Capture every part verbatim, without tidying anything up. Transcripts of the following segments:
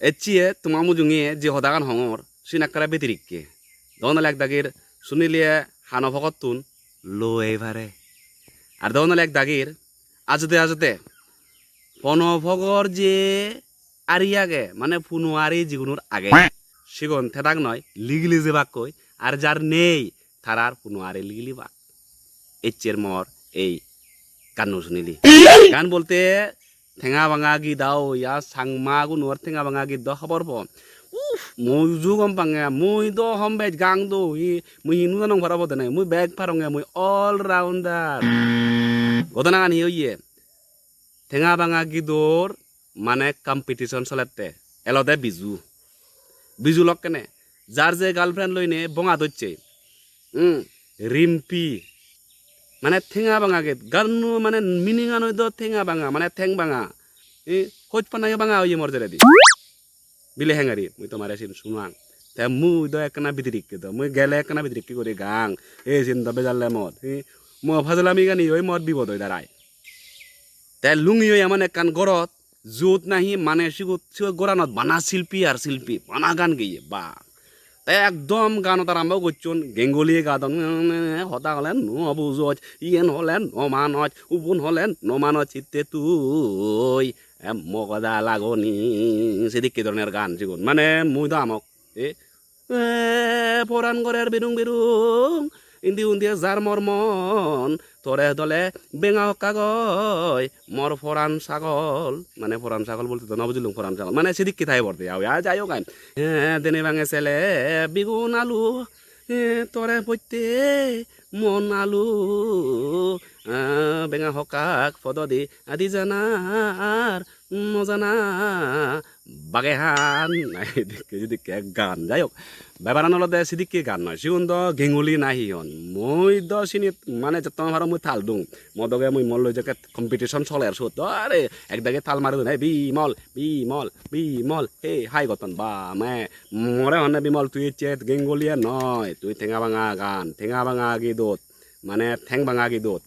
Ecche toma mujunge je hodagan hongor, sin ekkere bitirikke. Dogonole ek dagir sunile hano pogottun lo ei pare. Ar dogonole ek dagir ajode ajode pono pogor je ari age, mane puno ari jigunor age, sigon thedak noi, ligili jebakkoi, ar jar nei, tarar puno ari ligilibak. Eccher mor ei ganno sunili. Gan bolte tenga banga git ao, ya Changma gunor tenga banga git do hobor po. Uff, mui uju gom pange, mui do hom bej gang do, hi, mui hinu janong parabo dene, mui bej paronge, mui all rounder. Godonagan hi oye? Tenga banga gidor mane competition solette, elode Biju. Biju lokkene jar je girlfriend loine bonga docche. Hmm, Rimpi. Mane tenga banga git. Ganno mane meaning an oido tenga banga, mane theng banga. Eh, hoj panayo banga oye mor jeredi. Bile hengari, mui tomare sin sunang. Te mui do ekkena bidirikke do. Mui gele ekkena bidirikke guri gang. Ei sin do bejal lemot. Hi? Mo fajlami gani oi mor bibod oi darai. Te lungi oi emon ekkan gorot, jut nahi mane sigut, sigut goranot bana silpi ar silpi, bana gan geye, ba. Te ekdom ganot arambo gocchon, gengoliye gadon, "Hoda hole no bujoj, iyen hole no manoj, ubun hole no manoj, hitte tui, e, mogoda lagoni," sedokke dhoronor gan sigun. Mane mui do amok, e, e, poran gorer birung birung, indi undi jar mor mon, tore dole benga hokka goi, mor poran sagol, mane poran sagol bolte do no bujilung poran sagol, mane sedokke type or de, ya, ya, jai hok, ai. Eh, dene bange sele bigun alu, eh, tore potte mon alu, ah, benga hokkak pododi adi janar no jana bagehan. Edikke, edikke gan. Jai hok, bebaran olode sedokke gan noi. Sigun do genguli na hi hon. Mui do sinit mane jotton paro mui tal dung. Mo doge mui mollo jekke competition soler sot. Are, ek dagi tal mari dun, "Hey, Bimol, Bimol, Bimol, hey, hi gotton ba, me, more honne Bimol, tui ecche gengoliye noi, tui tenga banga gan, tenga banga gidot, mane theng banga gidot."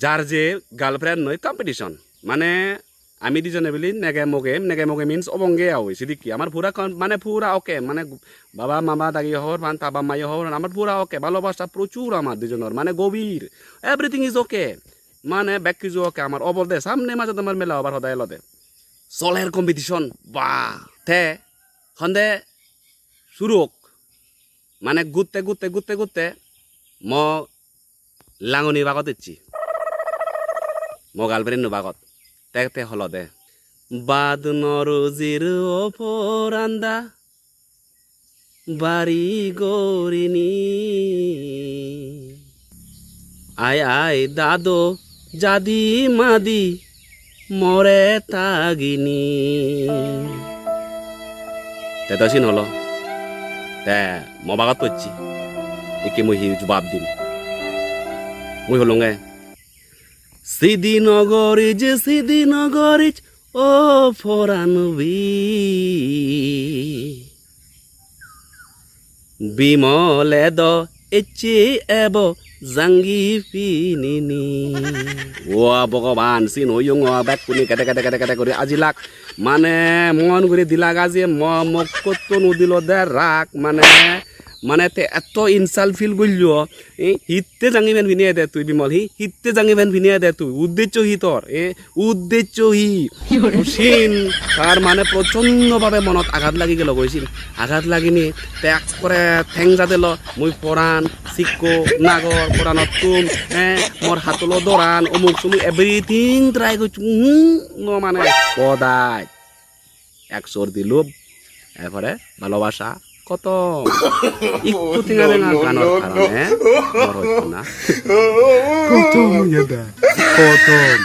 Jar je girlfriend noi competition, mane ami dijone bili nege moge, nege moge means obonge aoi sedokke. Amar pura kon-, mane pura okay, mane baba mama dagi hobor pan, ta bamma yo hobor pan, amar pura okay, bhalobasa prochur amar dijonor, mane gobir, everything is okay, mane bek kiju okay amar, obode samne maje tomar mela obar hoda elode. Soler competition, ba, te honde surok, mane gutte gutte gutte gutte mo langoni bagot ecche. Mo girlfriend no bagot. Te te holode. Bad no rujir o poranda bari gorini. Ai ai dado jadi madi more tagini. Te do sin holo. Te mo bagot pocche. Ikke mui hi jubab dim? Mui holunge. Sidi no gorij, sidi no gorij, o poran bi. Bimole do ecche ebo jangi pinini. Wa Bhogoban, sin hoyong o bekkune gede gede gede gede guri ajilak. Mane mon guri dilak aji, mo mokkottun udilode rak, mane, mane te etto insult feel gullo. Eh, hitte jangi pen pini ede tui, Bimol, hi? Hitte jangi pen pini ede tui? Uddeccho hi tor? Eh, uddeccho hi? Sin tar mane prochondo bhabe monot agat lagi gelo goi sin. Agat lagini te ekkore theng jadelo, mui poran sikko nagor, poranottun, eh, mor hatolo doran, omuk somuk everything try gocchung, hmm, no mane podai. Ek sor dilub, erpore bhalobasa kotom. Ikku tenga tenga ganor karone mor hoito na. Kotom yada, kotom.